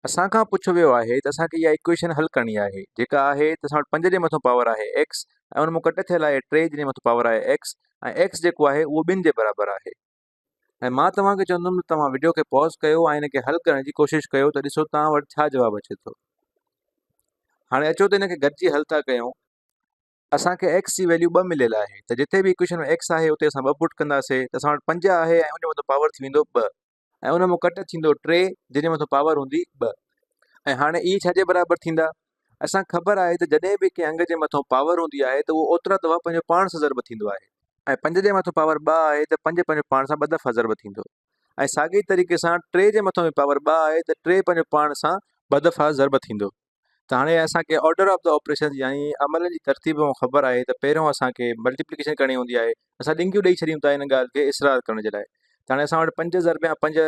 اسان کان پڇيو ويو آهي ته اسان کي اها ايڪويشن حل ڪرڻي آهي جيڪا آهي ته اسان وٽ پنج جي مٿان پاور آهي ايڪس ۽ ان مان ڪٽ ٿيل آهي ٽي جنهن جي مٿان پاور آهي ايڪس ۽ ايڪس جيڪو آهي اهو ٻن جي برابر آهي. ۽ مان توهان کي چوندم ته توهان وڊيو کي پاز ڪيو ۽ ان کي حل ڪرڻ جي ڪوشش ڪيو ته ڏسو توهان وٽ ڇا جواب اچي ٿو. هاڻي اچو ته ان کي گڏجي حل ٿا ڪيون. اسان کي ايڪس جي ويليو ٻه مليل آهي ته جتي به ايڪويشن ۾ ايڪس آهي اتي اسان ٻه پٽ ڪنداسي ته اسان وٽ پنج آهي ۽ ان جي مٿان پاور ٿي ويندو ٻه. ۽ ان مان ڪٽ ٿيندو ٽي جنهن جي مٿان پاور هوندي ٻه ۽ هاڻي اهي ڇا جي برابر ٿيندا؟ اسان کي خبر آهي ته جڏهن به ڪنهن انگ جي مٿان پاور هوندي آهي ته اهو اوترا دفعا پنهنجو پاڻ سان ضرب ٿيندو آهي ۽ پنج جي مٿان پاور ٻه آهي ته پنج پنهنجو پاڻ سان ٻه دفعا ضرب ٿيندو ۽ ساڳئي طريقي سان ٽي جي مٿان به پاور ٻه آهي ته ٽي پنهنجو پاڻ سان ٻه دفعا ضرب ٿيندو. ته هاڻي اسان کي آرڊر آف the operation يعني عملن جي ترتيب مان خبر آهي ته پهريون اسان کي ملٽيپليڪيشن ڪرڻي هوندي آهي اسان ڏنگيون ڏئي ڇڏيون ٿا ان ڳالهه کي اصرار ڪرڻ جي لاء ته هاڻي اسان وٽ پنج ضرب يا پنج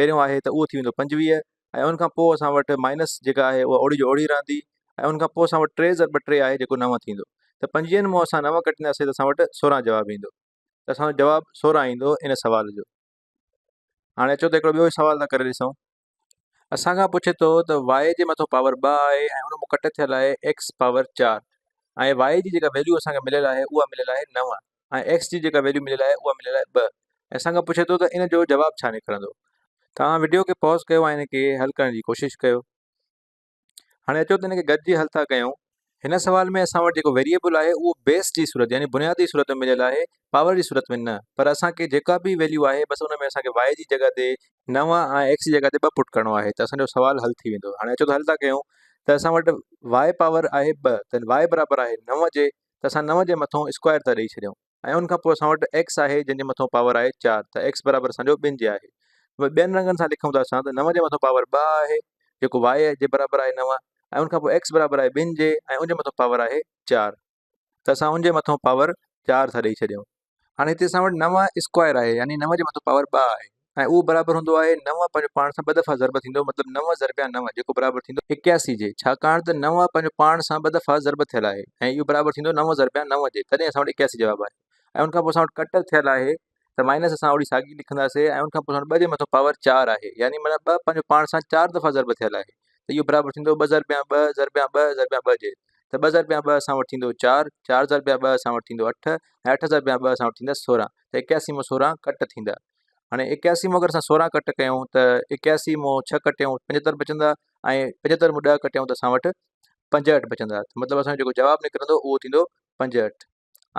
پهريون آهي ته اهو ٿي ويندو 25 ۽ ان کان پوء اسان وٽ مائنس جيڪا آهي اها اوڙي جو اوڙي رهندي ۽ ان کان پوء اسان وٽ ٽي ضرب ٽي آهي جيڪو نو ٿيندو ته پنجويهن مان اسان نو ڪٽينداسين ته اسان وٽ 16 جواب ايندو ته اسان جو جواب 16 ايندو ان سوال جو. هاڻي اچو ته هڪڙو ٻيو سوال ٿا ڪري ڏسون. اسان کان پڇي ٿو ته y جي مٿو پاور 2 آهي ۽ ان مان ڪٽ ٿيل آهي x power 4 ۽ y جي جيڪا ويليو اسان کي مليل آهي اها مليل آهي 9 ۽ x جي جيڪا ويليو مليل آهي اها مليل آهي 2 ۽ اسان کان پڇي ٿو ته ان جو جواب ڇا نڪرندو. توهان وڊيو کي پاز ڪيو ۽ ان کي حل ڪرڻ جي ڪوشش ڪيو. هاڻي اچو ته ان کي گڏجي حل ٿا ڪيون. هن سوال ۾ اسان وٽ جيڪو ويريئبل آهي اهو بيس جي صورت يعني بنيادي صورت ۾ مليل آهي پاور جي صورت ۾ نه پر اسان کي جيڪا به ويليو آهي بس ان ۾ اسان کي y جي جڳهه تي 9 ۽ x جي جڳهه تي 2 پٽ ڪرڻو آهي ته اسان جو سوال حل ٿي ويندو. هاڻي اچو ته حل ٿا ڪيون ته اسان وٽ y power آهي 2 ته y برابر آهي 9 جي ته اسان 9 جي مٿو اسڪوائر ٿا ڏئي ڇڏيون. ۽ ان کان پوء اسان وٽ ايڪس آهي جنهن جي مٿان پاور آهي چار ته ايڪس برابر اسان جو ٻن جي آهي ٻين رنگن سان لکون ٿا اسان ته نو جي مٿان پاور ٻه آهي جيڪو واء جي برابر آهي نو ۽ ان کان پوء ايڪس برابر آهي ٻن جي ۽ ان جي مٿان پاور آهي چار ته اسان ان جي مٿان پاور چار ٿا ڏئي ڇڏيون. هاڻي هتي اسان وٽ نو اسڪوائر آهي يعني نو جي مٿان پاور ٻه آهي ۽ اهو برابر هوندو آهي نو پنهنجو پاڻ سان ٻه دفعا ضرب ٿيندو مطلب نو ضربيا نو جيڪو برابر ٿيندو 81 جي ڇاڪاڻ ته نو پنهنجو پاڻ سان ٻه دفعا ضرب ٿيل آهي ۽ اهو برابر ٿيندو نو ضربيا نو جي تڏهن اسان وٽ 81 جواب آهي ۽ ان کان پوء اسان وٽ ڪٽ ٿيل آهي ته مائنس اسان اوڙي ساڳي لکنداسي ۽ ان کان پوء اسان وٽ ٻه جي مٿو پاور چار آهي يعني معنيٰ ٻه پنهنجو پاڻ سان چار دفعا ضرب ٿيل آهي ته اهو برابر ٿيندو ٻه ضربيا ٻه ضربيا ٻه ضربيا ٻه جي ته ٻه ضربيا ٻه اسان وٽ ٿيندو چار، چار ضربيا ٻه اسان وٽ ٿيندو اٺ ۽ اٺ ضربيا ٻه اسان وٽ ٿيندا 16 ته 81 مان 16 ڪٽ ٿيندا. هاڻي 81 مان اگر اسان 16 ڪٽ ڪيون ته 81 مان 6 ڪٽيون 75 بچندا ۽ 75 مان 10 ڪٽيون ته اسان وٽ 65 بچندا ته مطلب اسان جو جيڪو جواب نڪرندو اهو ٿيندو 65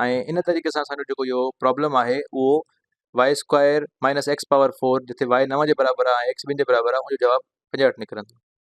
۽ ان طريقي سان اسان جو جيڪو اهو پرابلم آهي اهو y square minus x power 4 جتي y 9 جي برابر آهي ۽ x 2 جي برابر آهي ان جو جواب 65 نڪرندو.